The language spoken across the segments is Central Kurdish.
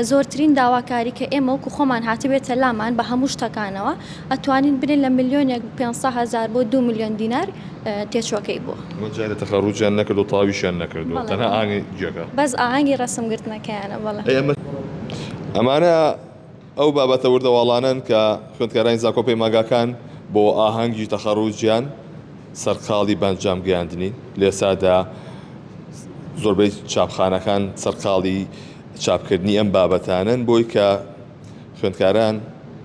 زۆرترین داواکاری کە ئێمە وەکو خۆمان هاتبێتە لامان بە هەموو شتەکانەوە ئەتوانین بنێن لە ملیۆنێک 500 هەزار بۆ 2 ملیۆن دینار تێچووەکەی بووە. ئەمە جارێ تەخەڕوجیان نەکردو تەواویشیان نەکردووە تەنها ئاهەنگی جێگا. بەس ئاهەنگی ڕەسم گرتنەکەیانە بەڵێ. ئەی ئەمە ئەمانە ئەو بابەتە وردەواڵانەن کە خوێندکارانی زانکۆ پەیمانگاکان بۆ ئاهەنگی تەخەڕوجیان سەرقاڵی بەئەنجام گەیاندنین. لێسادا زۆربەی چاپخانەکان سەرقاڵی چاپکردنی ئەم بابەتانەن بۆی کە خوێندکاران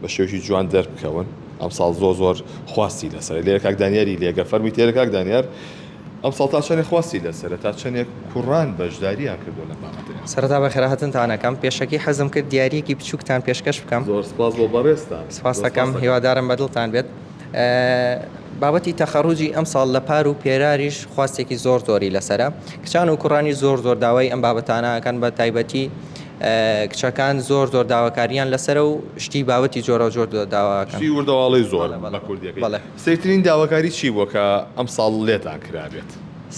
بە شێوەیەکی جوان دەربکەون. ئەمساڵ زۆر زۆر خواستی لەسەرە. لێرە کاک دانیاری لێگە فەرمووی تێرە کاک دانیار ئەمساڵ تا چەندێک خواستی لەسەرە تا چەندێک کوڕان بەشداریان کردووە لەم بابەتەیا؟ سەرەتا بەخێرهاتنتان ئەکەم. پێشەکی حەزم کرد دیارییەکی بچووکتان پێشکەش بکەم. زۆر سپاس بۆ بەڕێزتان. سپاست ئەکەم. هیوادارم بەدڵتان بێت. بابەتی تەخەڕوجی ئەمساڵ لە پار و پێراریش خواستێکی زۆر زۆری لەسەرە. کچان و کوڕانی زۆر زۆر داوای ئەم بابەتانە ئەکەن بە تایبەتی کچەکان زۆر زۆر داواکاریان لەسەرە و شتی بابەتی جۆراوجۆر داوا ئەکەن. شتی وردەواڵەی زۆر بە کوردیەکەی. بەڵێ. سەیرترین داواکاری چی بووە کە ئەمساڵ لێتان کرابێت؟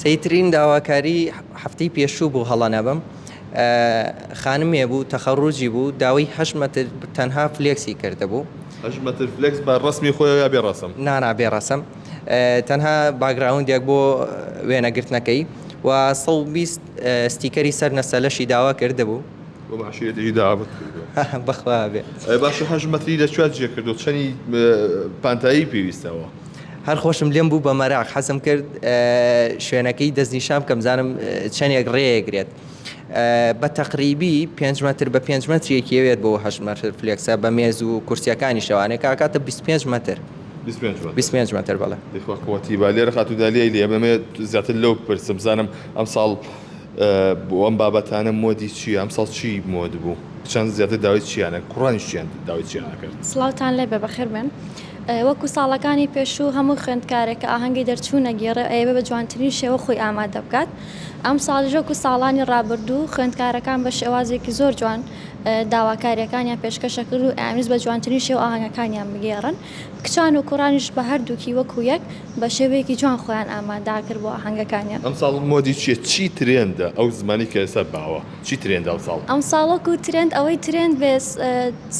سەیرترین داواکاری هەفتەی پێشوو بوو هەڵە نەبم خانمێ بوو تەخەڕوجی بوو داوای هەشت مەتر تەنها flex ی کردبوو. هەشت مەتر flex بە ڕەسمی خۆیەوە یا بێ ڕەسم؟ نا نا بێ ڕەسم تەنها background ێک بۆ وێنەگرتنەکەی و 120 sticker ی سەر نەسەلەشی داوا کردبوو. بۆ عەشیرەتێکی داوات کردووە. بەخوا بێ. ئەی باشە هەشت مەتری لە کوێ جێ کردووە چەنی پانتایی پێویستەوە؟ هەر خۆشم لێم بوو بە مەراق حەزم کرد شوێنەکەی دەستنیشان بکەم بزانم چەنێک ڕێیەگرێت. بە تەقریبی پێنج مەتر بە پێنج مەترێکی ئەوێت بۆ هەشت مەتر flex ە بە مێز و کورسیەکانیشەوانێ کە ئەکاتە 25 مەتر. 25 مەتر. 25 مەتر بەڵێ. یخوا قوتی با لێرە خاتوو دالیای لێ ئەمەوێت زیاتر لەو بپرسم بزانم ئەمساڵ بۆ ئەم بابەتانە مۆدی چییە ئەمساڵ چی مۆد بوو کچان زیاتر داوای چیانە کوڕانیش چیان داوای چیان ئەکرد؟ سڵاوتان لێبێ بەخێربێن. وەکو ساڵەکانی پێشوو هەموو خوێندکارێک کە ئاهەنگی دەرچوون ئەگێڕێ ئەیەوێ بە جوانترین شێوە خۆی ئامادە بکات ئەمساڵیش وەکو ساڵانی ڕابردوو خوێندکارەکان بە شێوازێکی زۆر جوان داواکاریەکانیان پێشکەشەکرد و ئەیانویست بە جوانترین شێوە ئاهەنگەکانیان بگێڕن کچان و کوڕانیش بە هەردووکی وەکو یەک بە شێوەیەکی جوان خۆیان ئامادەکرد بۆ ئاهەنگەکانیان. ئەمساڵ مۆدی چیە؟ چی trend ە؟ ئەو زمانی کە ئێستا باوە چی trend ە ئەمساڵ؟ ئەمساڵ وەکو trend ئەوەی trend بێ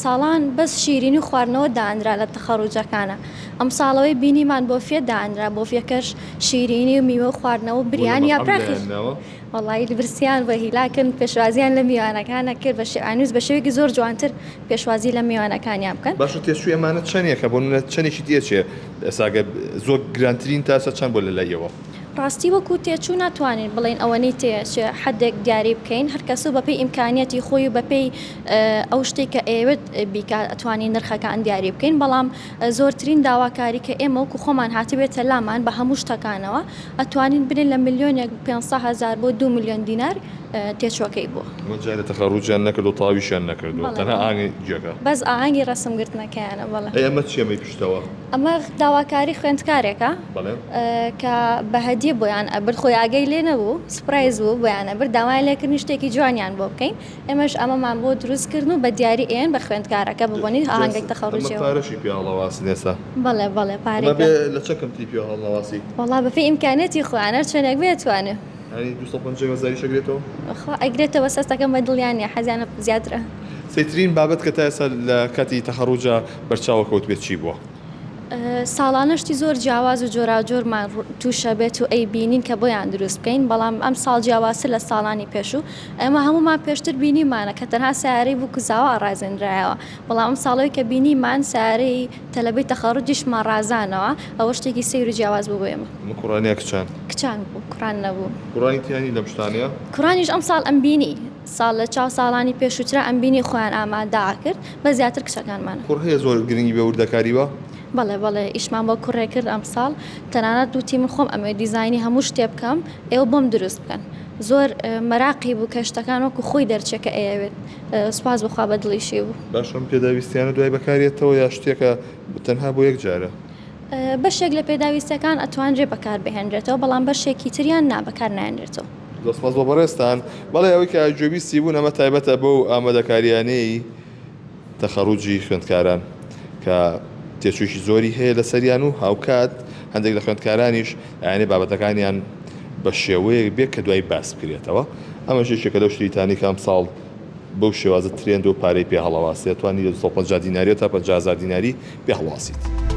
ساڵان بەس شیرینی و خواردنەوە دانرا لە تەخەڕوجەکانە ئەمساڵ ئەوەی بینیمان بۆفیە دانرا بۆفیەکەش شیرینی و میوە و خواردنەوە و بۆ لە بریانی مەتعەم یاپراخیش دایانناوە؟ وەڵایی برسیان بووە هیلاکن پێشوازیان لە میوانەکان ئەکرد بە شێ ئەیانویست بە شێوەیەکی زۆر جوانتر پێشوازی لە میوانەکانیان بکەن. باشە تێچووی ئەمانە چەنێکە بۆ نمونە چەنێکی تێچێ ئێستا گەر زۆر گرانترین تاسە چەند بووە لە لای ئێوە؟ ڕاستی وەکو تێچوو ناتوانین بڵێین ئەوەنەی تێچێ حەدێک دیاری بکەین هەر کەس و بەپێی ئیمکانیەتی خۆی و بەپێی ئەو شتێک کە ئەیەوێت بیکات ئەتوانین نرخەکان دیاری بکەین بەڵام زۆرترین داواکاری کە ئێمە وەکو خۆمان هاتبێتە لامان بە هەموو شتەکانەوە ئەتوانین بنێن لە ملیۆنێک 500 هەزار بۆ 2 ملیۆن دینار تێچووەکەی بووە. ئەمە جارێ تەخەڕوجیان نەکردووە تەواویشیان نەکردووە بەڵێ تەنها بەڵێ ئاهەنگی جێگا. بەس ئاهەنگی ڕەسم گرتنەکەیانە بەڵێ. ئەی ئەمە چیە ئەمەی پشتەوە؟ ئەمە داواکاری خوێندکارێکە بەڵێ. کە بە هەدیە بۆیان ئەبرد خۆی ئاگای لێ نەبوو surprise بوو بۆیان ئەبرد داوایان لێکردین شتێکی جوانیان بۆ بکەین ئێمەش ئەمەمان بۆ دروست کردن و بە دیاری ئێن بە خوێندکارەکە بە بۆنەی ئاهەنگێک ئەمە تەخەڕوجیەوە. پارەشی پێ هەڵەواسن ئێستا؟ بەڵێ بەڵێ پارەی ئەمە پێ. بێ لە چەند کەمتری پێ هەڵنەواسی؟ وەڵا بەپێی ئیمکانیەتی خۆیان هەر چەنێک بێ ئەتوانێ. یانی 250 هەزاریش ئەگرێتەوە؟ خوا ئەگرێتەوە بەس هەستەکەم بە دڵیان نیە حەزیانە زیاترە. سەیرترین بابەت کە تا ئێستا لە کاتی تەخەڕوجا بەرچاوە کەوتبێت چی بووە؟ ساڵانە شتی زۆر جیاواز و جۆراوجۆرمان تووشە بێت و ئەیبینین کە بۆیان دروست بکەین، بەڵام ئەمساڵ جیاوازتر لە ساڵانی پێشوو، ئێمە هەموومان پێشتر بینیمانە کە تەنها سەیارەی بووک و زاوا ڕازێنرایەوە، بەڵام ئەمساڵ ئەوەی کە بینیمان سەیارەی تەلەبەی تەخەڕوجیشمان ڕازانەوە، ئەوە شتێکی سەیر و جیاواز بوو بۆ ئێمە. ئەمە کوڕان یا کچان؟ کچان بوو، کوڕان نەبوو. کوڕانی تیا نین لەم شتانەیا؟ کوڕانیش ئەمساڵ ئەمبینی، ساڵ لە چاو ساڵانی پێشووترا ئەمبینی خۆیان ئامادە ئەکرد، بەس زیاتر کچەکانمانە. کوڕ هەیە زۆر گرنگی بە وردەکاری با؟ بەڵێ بەڵێ ئیشمان بۆ کوڕێک کرد ئەمساڵ تەنانەت وتی من خۆم ئەمەوێت دیزاینی هەموو شتێ بکەم ئێوە بۆم دروست بکەن زۆر مەراقی بوو کە شتەکان وەکو خۆی دەرچێ کە ئەیەوێت سوپاس بۆ خوا بە دڵیشی بوو. باشە ئەم پێداویستیانە دوای بەکارێتەوە یا شتێکە تەنها بۆ یەک جارە؟ بەشێک لە پێداویستیەکان ئەتوانرێ بەکار بهێنرێتەوە بەڵام بەشێکی تریان نا بەکار نایەنرێتەوە. زۆر سپاس بۆ بەڕێزتان. بەڵێ ئەوەی کە گوێبیستی بوون ئەمە تایبەتە بەو ئامادەکاریانەی تەخەڕوجی خوێندکاران کە تێچوویەکی زۆری هەیە لەسەریان و هاوکات هەندێک لە خوێندکارانیش ئەیانێ بابەتەکانیان بە شێوەیەک بێت کە دوای باس بکرێتەوە ئەمەش یەکێکە لەو شریتانەی کە ئەمساڵ. بەو شێوازە ترێندە و پارەی پێ هەڵەواسێ توانی لە 250 دیناریەوە تا 50 هەزار دیناری پێ هەڵواسیت.